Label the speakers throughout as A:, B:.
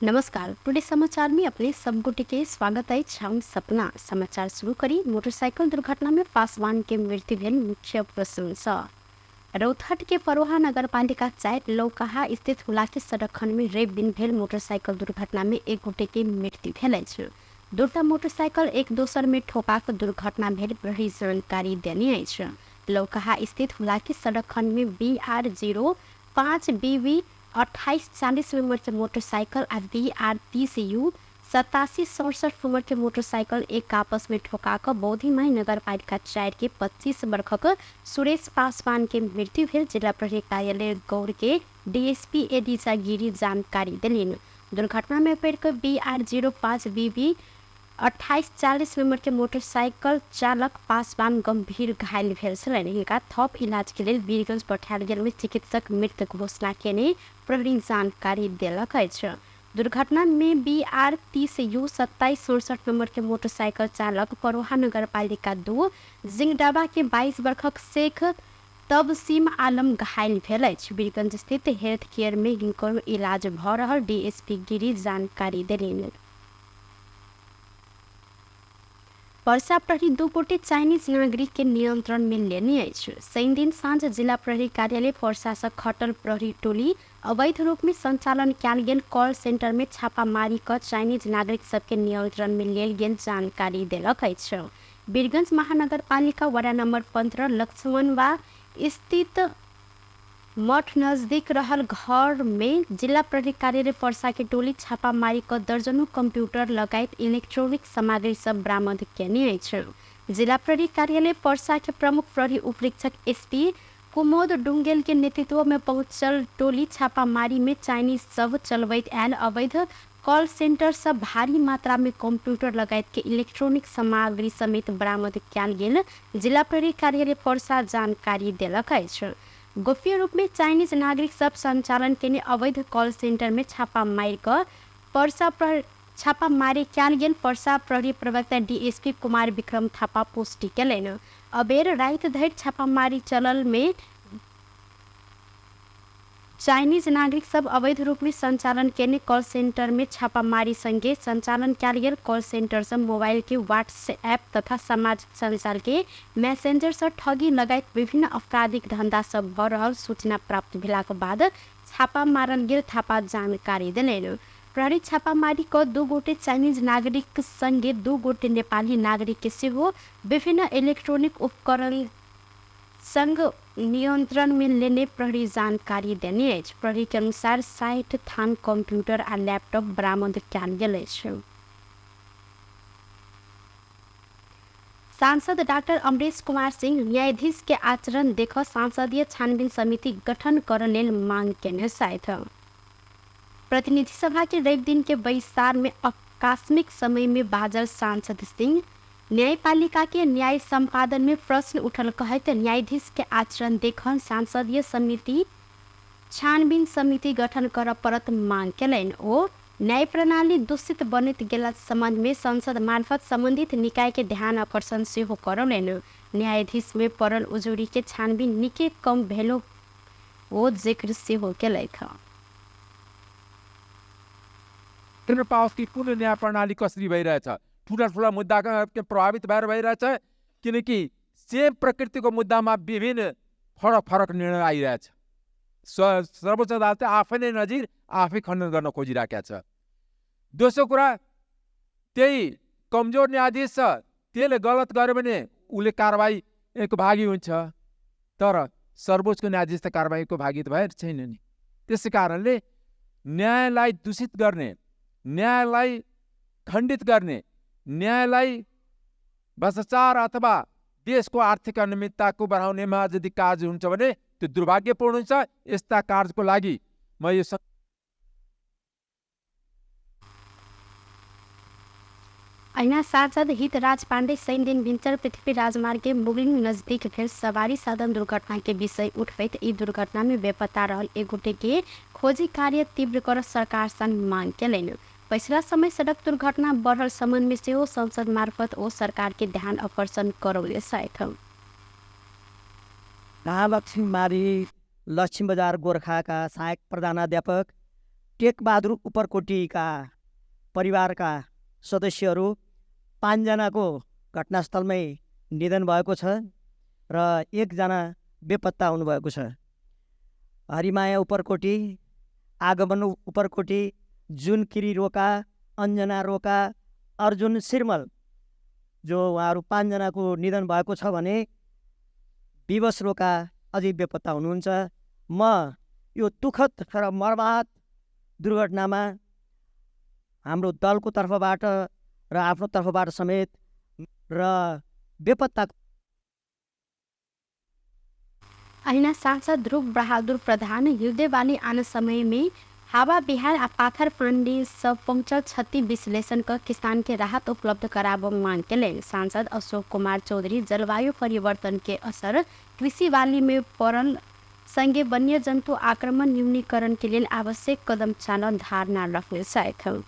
A: नमस्कार, टुडे समाचार में अपने सब गोटे के स्वागत अछि। हम सपना समाचार शुरू करी। मोटरसाइकिल दुर्घटना में पासवान के मृत्यु भेल मुख्य प्रश्न। रौतहट के परोहा नगरपालिका 4 लौकहा स्थित हुलाकी सड़क खंड में रवि दिन भेल मोटरसाइकिल दुर्घटना में एक गोटे के मृत्यु भेल अछि। दूटा मोटरसाइकिल एक दोसर में ठोकाक दुर्घटना भेल प्रहरी जानकारी देने अछि। लौकहा स्थित हुलाकी सड़क खंड में BR 05 BV 2840 number के मोटरसाइकिल आ BR 30 U 8767 number के मोटरसाइकिल एक आपस में ठोका कऽ बौद्धिमाई नगरपालिका 4 के 25 वर्षक सुरेश पासवान के मृत्यु भेल जिला प्रहरी कार्यालय गौर के डीएसपी एडिजा गिरी जानकारी देलनि। दुर्घटना में पड़ि कऽ BR 05 BV 2840 number के मोटरसाइकिल चालक पासवान गंभीर घायल भेल छलनि। हिनका थप इलाज के लेल वीरगंज पठायल गेल में चिकित्सक मृत घोषणा केने प्रहरी जानकारी देलक अछि। दुर्घटना में BR 30 U 2767 number के मोटरसाइकिल चालक परोहा नगरपालिका 2 जिंगडाबा के 22 वर्षक शेख तबसीम आलम घायल भेल अछि। वीरगंज स्थित हेल्थ केयर में हिनकर इलाज भऽ रहल डीएसपी गिरी जानकारी देलनि। पर्सा प्रहरी 2 गोटे चाइनीज नागरिक के नियंत्रण में लेने अछि। शनि दिन साँझ जिला प्रहरी कार्यालय पर्सा सँ खटल प्रहरी टोली अवैध रूप में संचालन कयल गेल कॉल सेंटर में छापामारी कऽ चाइनीज नागरिक सबके नियंत्रण में लेल गेल जानकारी देलक अछि। वीरगंज महानगरपालिका वडा नंबर 15 लक्ष्मणवा स्थित मठ नजदीक रहल घर में जिला प्रहरी कार्यालय पर्सा के टोली छापामारी कऽ दर्जनों कंप्यूटर लगायत इलेक्ट्रोनिक सामग्री सब बरामद केने अछि। जिला प्रहरी कार्यालय पर्सा के प्रमुख प्रहरी उपरीक्षक एसपी कुमोद डुंगेल के नेतृत्व में पहुंचल टोली छापामारी में चाइनीज सब चलबैत आयल अवैध कॉल सेंटर सब भारी मात्रा में कंप्यूटर लगायत के इलेक्ट्रॉनिक सामग्री समेत बरामद कयल गेल जिला प्रहरी कार्यालय पर्सा जानकारी देलक अछि। गोप्य रूप में चाइनीज नागरिक सब संचालन केने अवैध कॉल सेंटर में छापा मारि कऽ पर्सा छापामारी कयल गेल पर्सा प्रहरी प्रवक्ता डीएसपी कुमार विक्रम थापा पुष्टि केलनि। अबेर राति धरि छापामारी चलल में चाइनीज नागरिक सब अवैध रूप में संचालन केने कॉल सेंटर में छापामारी संगे संचालन कयल गेल कॉल सेंटर से मोबाइल के व्हाट्सएप तथा सामाजिक संचार के मैसेंजर से ठगी लगायत विभिन्न आपराधिक धंधा सब भऽ रहल सूचना प्राप्त भेलाक बाद छापा मारल गेल थापा जानकारी देलनि। प्रहरी छापामारी कऽ 2 गोटे चाइनीज नागरिक संगे 2 गोटे नेपाली नागरिक के सेहो विभिन्न इलेक्ट्रोनिक उपकरण संग नियंत्रण में लेने प्रहरी जानकारी देने अछि। प्रहरी के अनुसार 60 थान कंप्यूटर आ लैपटॉप बरामद कयल गेल अछि। सांसद डॉक्टर अमरेश कुमार सिंह न्यायाधीश के आचरण देख सांसदीय छानबीन समिति गठन कर लेल मांग केने छथि। प्रतिनिधि सभा के रवि दिन के बैसार में आकस्मिक समय में बाजल सांसद सिंह न्यायपालिका के न्याय संपादन में प्रश्न उठल कहैत न्यायाधीश के आचरण देखल सांसदीय समिति छानबीन समिति गठन कर परत मांग केलनि। ओ न्याय प्रणाली दूषित बनैत गेला संबंध में संसद मार्फत संबंधित निकाय के ध्यान आकर्षण सेहो करौलनि। न्यायाधीश में पड़ल उजुरी के छानबीन निके कम भेलो ओ जिक्र सेहो केलथि।
B: पाओस् कि कुन न्याय प्रणाली कसरी भइरहेछ, ठुला ठुला मुद्दा प्रभावित भएर भइरहेछ, किनकि सेम प्रकृतिको मुद्दामा विभिन्न फरक फरक निर्णय आइरहेछ। सर्वोच्च अदालतले आफै नै नजिर आफै खण्डन गर्न खोजिराखेको छ। दोस्रो कुरा, त्यही कमजोर न्यायाधीश छ, त्यसले गलत गर्यो भने उसले कारबाहीको भागी हुन्छ, तर सर्वोच्चको न्यायाधीश त कारबाहीको भागी त भएर छैन नि। त्यसै कारणले न्यायलाई दूषित गर्ने, न्यायलाई खण्डित गर्ने, न्यायलाई भ्रष्टाचार अथवा देशको आर्थिक अनियमितताको बढाउनेमा यदि कार्य हुन्छ भने त्यो दुर्भाग्यपूर्ण हुन्छ। यस्ता कार्यको लागि म यो
A: अहिना सांसद हितराज पाण्डे शनि दिन भिन्सर पृथ्वी राजमार्ग के मुगलिङ नजदीक भेल सवारी साधन दुर्घटना के विषय उठबैत ई दुर्घटना में बेपत्ता रहल एक गोटे के खोजी कार्य तीव्र कर सरकार संग मांग केलनि। पछिला समय सड़क दुर्घटना बढ़ल संबंध में सेहो संसद मार्फत ओ सरकार के ध्यान आकर्षण करौले छथि।
C: महालक्ष्मी मारी लक्ष्मी बजार गोरखाका सहायक प्रधानाध्यापक टेकबहादुर उपरकोटीका परिवारका सदस्यहरू 5 जनाको घटनास्थलमै निधन भएको छ र 1 जना बेपत्ता हुनुभएको छ। हरिमाया उपरकोटी, आगमन उपरकोटी, जुनकिरी रोका, अञ्जना रोका, अर्जुन सिरमल, जो उहाँहरू 5 जनाको निधन भएको छ भने विवश रोका अझै बेपत्ता हुनुहुन्छ। म यो दुःखद र मर्माहत दुर्घटनामा हाम्रो दलको तर्फबाट र आफ्नो तर्फबाट समेत र बेपत्ता।
A: अहिना सांसद ध्रुव बहादुर प्रधान हिउँदेवाली आन समय में हावा बिहार आ पाथर पानी सब पहुंचल क्षति विश्लेषण क किसान के राहत उपलब्ध कराब मांग केलनि। सांसद अशोक कुमार चौधरी जलवायु परिवर्तन के असर कृषि बाली में पड़ल संगे वन्य जन्तु आक्रमण न्यूनीकरण के लेल आवश्यक कदम चालल धारणा रखने छथि।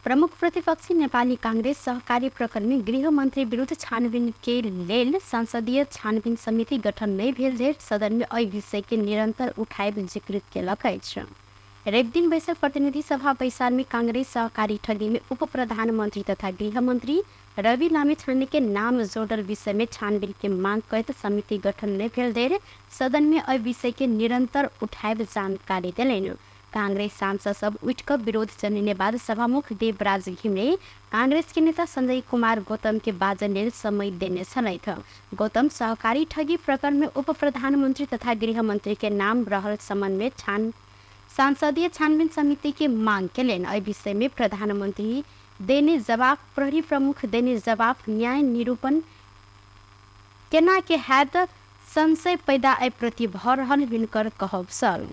A: प्रमुख प्रतिपक्षी नेपाली कांग्रेस सहकारी प्रकरण में गृहमंत्री विरुद्ध छानबीन के लेल संसदीय छानबीन समिति गठन नहीं भेल धरि सदन में एहि विषय के निरंतर उठाएब जिक्र केलक अछि। रविदिन बैसल प्रतिनिधि सभा बैसार में कांग्रेस सहकारी ठगी में उप प्रधानमंत्री तथा गृहमंत्री रवि लामिछाने के नाम जोड़ल विषय में छानबीन के मांग करैत समिति गठन नहीं भेल धरि सदन में एहि विषय के निरंतर उठाएब जानकारी देलनि। कांग्रेस सांसद सब उठिक विरोध जनेने बाद सभामुख देवराज घिमिरे कांग्रेस के नेता संजय कुमार गौतम के बाजन लेल समय देने छलथि। गौतम सहकारी ठगी प्रकरण में उप प्रधानमंत्री तथा गृहमंत्री के नाम रहल संबंध में सांसदीय छानबीन समिति के मांग केलनि। एहि विषय में प्रधानमंत्री देने जवाब, प्रहरी प्रमुख देने जवाब, न्याय निरूपण केना के हैत संशय पैदा एहि प्रति भऽ रहल हिनकर कहब छल।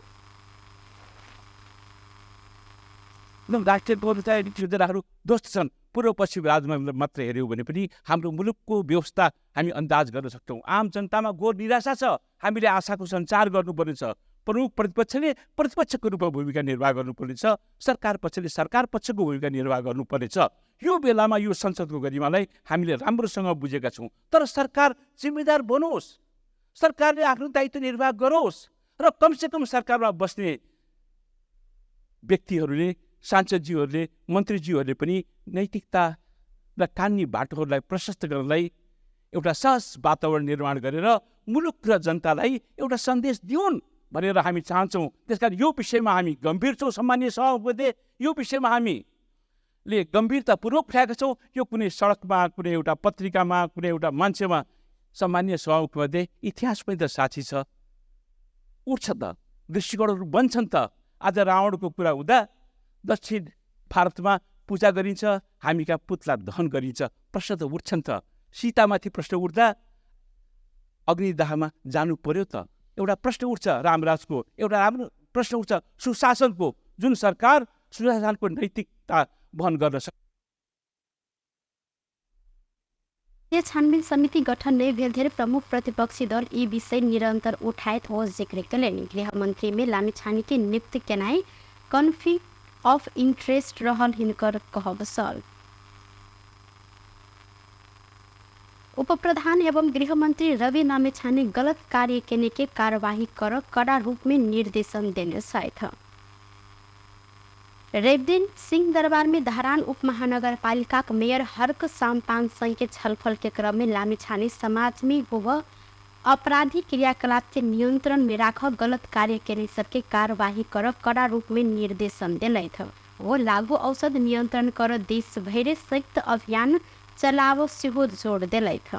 D: एकदम राष्ट्रिय कर्मचारी योजनाहरू ध्वस्त छन्। पूर्व पश्चिम राज्यमा मात्र हेऱ्यौँ भने पनि हाम्रो मुलुकको व्यवस्था हामी अन्दाज गर्न सक्छौँ। आम जनतामा घोर निराशा छ। हामीले आशाको सञ्चार गर्नुपर्नेछ। प्रमुख प्रतिपक्षले प्रतिपक्षको रूपमा भूमिका निर्वाह गर्नुपर्नेछ। सरकार पक्षले सरकार पक्षको भूमिका निर्वाह गर्नुपर्नेछ। यो बेलामा यो संसदको गरिमालाई हामीले राम्रोसँग बुझेका छौँ। तर सरकार जिम्मेदार बनोस्, सरकारले आफ्नो दायित्व निर्वाह गरोस् र कमसेकम सरकारमा बस्ने व्यक्तिहरूले, सांसदज्यूहरूले, मन्त्रीज्यूहरूले पनि नैतिकता र कानुनी बाटोहरूलाई प्रशस्त गर्नलाई एउटा सहज वातावरण निर्माण गरेर मुलुक र जनतालाई एउटा सन्देश दिउन् भनेर हामी चाहन्छौँ। त्यसकारण यो विषयमा हामी गम्भीर छौँ। सम्माननीय सभापति, यो विषयमा हामीले गम्भीरतापूर्वक उठाएका छौँ। यो कुनै सडकमा, कुनै एउटा पत्रिकामा, कुनै एउटा मान्छेमा सम्माननीय सभामुखमध्ये इतिहास पनि त साक्षी छ। उठ्छ त, दृष्टिकोणहरू बन्छन् त। आज रावणको कुरा हुँदा दक्षिण भारतमा पूजा गरिन्छ, हामी कहाँ पुतला दहन गरिन्छ। प्रश्न त उठ्छन् त। सीतामाथि प्रश्न उठ्दा अग्निदाहमा जानु पर्यो त। एउटा प्रश्न उठ्छ रामराजको, एउटा राम्रो प्रश्न उठ्छ सुशासनको। जुन सरकार सुशासनको नैतिकता वहन गर्न सक्छ।
A: छानबिन समिति गठन नै भेल धेरै प्रमुख प्रतिपक्षी दल ई विषय निरन्तर उठाएत हो जिक्र केलनि। गृहमंत्री में लामिछाने के नियुक्त केनाइ कन्फ्लिक्ट ऑफ इंटरेस्ट रहल हिनकर कहब छल। उपप्रधान एवं गृहमंत्री रवि लामिछाने गलत कार्य केने के कार्यवाही कर कड़ा रूप में निर्देशन देने छथि। रविदिन सिंहदरबार में धरान उपमहानगरपालिका के मेयर हर्क साम्पाङ संघ के छलफल के क्रम में लामिछाने समाज में होव आपराधिक क्रियाकलाप के नियंत्रण में राख गलत कार्य केने सबके कार्यवाही कर कड़ा रूप में निर्देशन देलथि। वो लागू औषध नियंत्रण कर देश भरि संयुक्त अभियान चलाव सेहो जोड़ देलथि।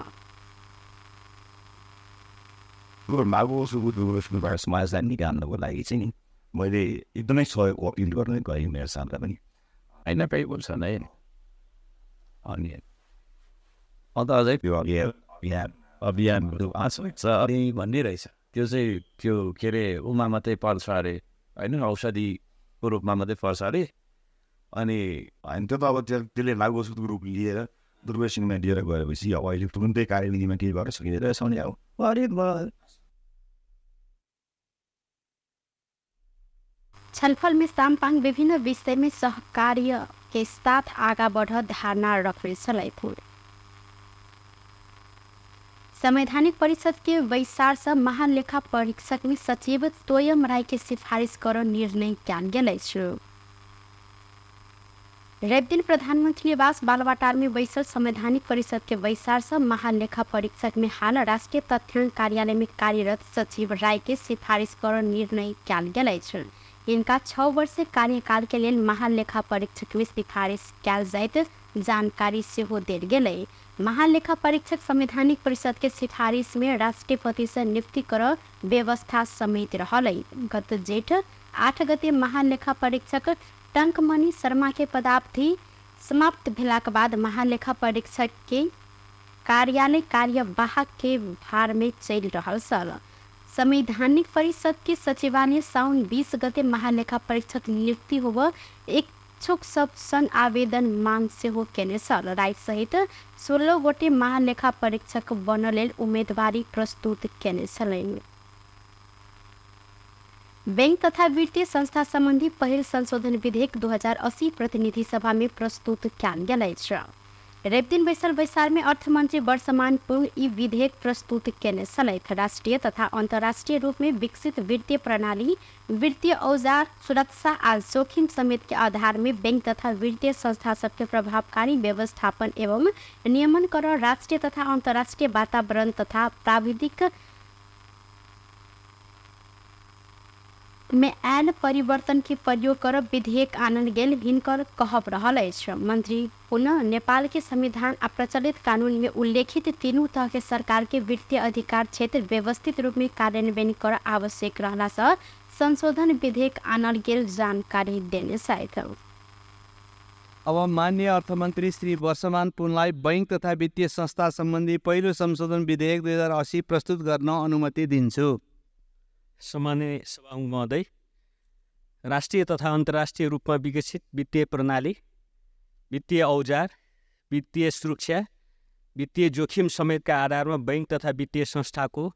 E: समाजलाई निकाल्नको लागि चाहिँ नि मैले एकदमै सहयोग अपिल गर्न गएँ मेरो साथलाई पनि
F: होइन बोल्छन् है। अनि अन्त अझै
E: त्यो अभियान
F: अभियानहरू छ भन्ने रहेछ। त्यो चाहिँ त्यो के अरे उमा मात्रै पर्छ अरे होइन, औषधिको रूपमा मात्रै पर्छ अरे। अनि
E: होइन त्यो त अब त्यसले लागु औषधको रूप लिएर दुर्व्यसनमा लिएर गएपछि अब अहिले तुरुन्तै कार्यविधिमा केही गर्न सकिँदैन रहेछ भने अब अरे
A: छलफल में साम्पाङ विभिन्न विषय में सहकार्य के साथ आगा बढ़ धारणा रखने छलथि। संवैधानिक परिषद के बैसार से महालेखा परीक्षक में सचिव तोयम राय के सिफारिश कर निर्णय कयल गेल अछि। रविदिन प्रधानमंत्री निवास बालवाटार में बैसल संवैधानिक परिषद के बैसार से महालेखा परीक्षक में हाल राष्ट्रीय तथ्यांक कार्यालय में कार्यरत सचिव राय के सिफारिश कर निर्णय कयल गेल अछि। इनका 6 वर्ष कार्यकाल के लेल महालेखा परीक्षक में सिफारिश कयल जाइत जानकारी सेहो देल गेलै। महालेखा परीक्षक संवैधानिक परिषद के सिफारिश में राष्ट्रपति से नियुक्ति कर व्यवस्था समेत रहल। गत जेठ 8 गते महालेखा परीक्षक टंकमणि शर्मा के पदावधि समाप्त भेलाक बाद महालेखा परीक्षक के कार्यालय कार्यवाहक के भार में चलि रहल छल। संवैधानिक परिषद के सचिवालय साउन 20 गते महालेखा परीक्षक नियुक्ति होब इच्छुक सब संग आवेदन मांग सेहो केने छल। राय सहित 16 गोटे महालेखा परीक्षक बनऽ लेल उम्मेदवारी प्रस्तुत केने छलनि। बैंक तथा वित्तीय संस्था सम्बन्धी पहिल संशोधन विधेयक 2080 प्रतिनिधि सभा में प्रस्तुत कयल गेल अछि। रविदिन बैसल बैसार में अर्थमंत्री वर्षमान पुन ई विधेयक प्रस्तुत केने छलथि। राष्ट्रीय तथा अंतर्राष्ट्रीय रूप में विकसित वित्तीय प्रणाली, वित्तीय औजार, सुरक्षा आ जोखिम समेत के आधार में बैंक तथा वित्तीय संस्था सबके प्रभावकारी व्यवस्थापन एवं नियमन कर राष्ट्रीय तथा अंतर्राष्ट्रीय वातावरण तथा प्राविधिक में आयल परिवर्तन के प्रयोग कर विधेयक आनल गेल हिनकर कहब रहल अछि। मंत्री पुनः नेपाल के संविधान आ प्रचलित कानून में उल्लेखित तीनू तह के सरकार के वित्तीय अधिकार क्षेत्र व्यवस्थित रूप में कार्यान्वयन कर आवश्यक रहला से संशोधन विधेयक आनल गेल जानकारी देने छथि।
G: अब माननीय अर्थमन्त्री श्री वर्षमान पुनलाई बैंक तथा वित्तीय संस्था सम्बन्धी पहिलो संशोधन विधेयक 2080 प्रस्तुत गर्न अनुमति दिन्छु।
H: सम्माननीय सभामुख महोदय, राष्ट्रिय तथा अन्तर्राष्ट्रिय रूपमा विकसित वित्तीय प्रणाली, वित्तीय औजार, वित्तीय सुरक्षा, वित्तीय जोखिम समेतका आधारमा बैंक तथा वित्तीय संस्थाको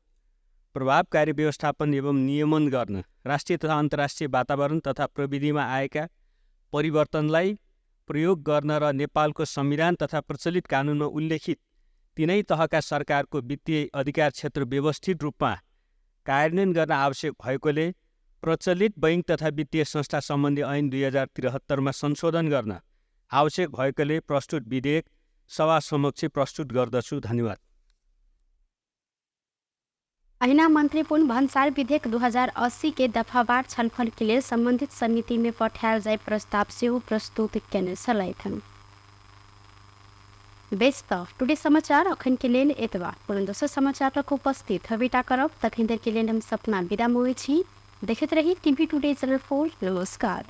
H: प्रभावकारी व्यवस्थापन एवं नियमन गर्न राष्ट्रिय तथा अन्तर्राष्ट्रिय वातावरण तथा प्रविधिमा आएका परिवर्तनलाई प्रयोग गर्न र नेपालको संविधान तथा प्रचलित कानुनमा उल्लेखित तिनै तहका सरकारको वित्तीय अधिकार क्षेत्र व्यवस्थित रूपमा कार्यान्वयन गर्न आवश्यक भएकोले प्रचलित बैंक तथा वित्तीय संस्था सम्बन्धी ऐन 2073 मा संशोधन गर्न आवश्यक भएकोले प्रस्तुत विधेयक सभा समक्ष प्रस्तुत गर्दछु। धन्यवाद।
A: अहिना मंत्री पुन भन्सार विधेयक 2080 के दफावार छलफल के लेल संबंधित समिति में पठायल जाय प्रस्ताव सेहो प्रस्तुत केने छलथि। बेस त टुडे समाचार अखन के लेल एतबा। पुनः दोसर समाचार लऽ उपस्थित हबेटा करब, तखन देर के लेल हम सपना विदा मोहै छी। देखैत रही टीवी टुडे चैनल 4। नमस्कार।